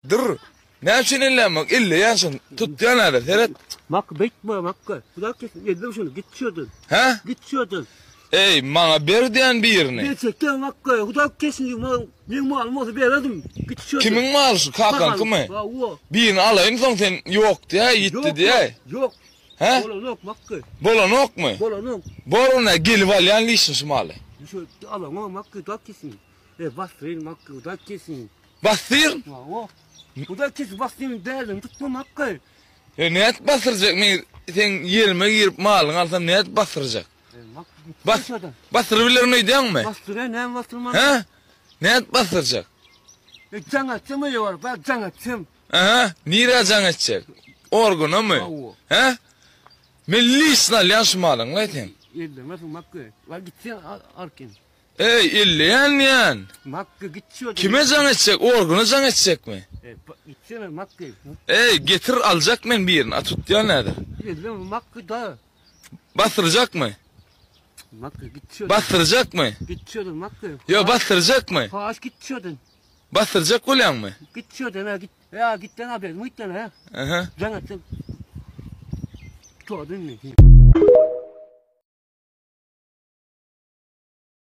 Dur. Näme üçin ellämok? Elleýän şuny. Tutýan häzir, seret. Makga beýtme, Makga. Hudaý kesin, elleme şuny, git şu ýerden. Hä? Git şu ýerden. Eý, maňa ber diýen birini. Men çekýän Makga, Hudaý kesin, meň malym bolsa bererdim. Git şu ýerden. Kimiň maly şu, kakaňkymy? Hawa. Birini alaýyn soň sen ýok diýäý, ýitdi diýäý. Ýok. Hä? Bolanok Makga. Bolanokmy? Bolanok. Bor onda, gelip alýan lişni şu maly. Şu alaňok Makga, Hudaý kesin. E, basdyryn Makga, Hudaý kesin. Basdyr. Hawa. Bu da kes basdyryn dälini tutma Makga. E nädip basdyrjak men seň ýerime girip malyňy alsam nädip basdyrjak? E, Bas, basdyryp bilerin öýdýäňmi? Basdyryn, näme basdyrman? He? Nädip basdyrjak? E, jaň etsem öýe baryp, ben jaň etsem. Aha, nirä jaň etjek? Organamy? Hawa. He? Men lişni alýan şu malyňy seň. Ellemesin Makga. Bar gitsen arkin. Eý, elleýän diýýän. Makga git şu ýerden. Kime jaň etjek, organa jaň etjekmi? E, gitsene Makga. Eý, getir aljak men birini, a tutýan häzir. Elleme Makga da. Basdyrjakmy? Makga git şu ýerden. Basdyrjakmy? Git şu ýerden Makga. Ýo, basdyrjakmy? Haş git şu ýerden. Basdyrjak bolýaňmy? Git şu ýerden, ha git. Ýa gitden haberim gitden ha. Aha. Jaň etsem. Tutup indi.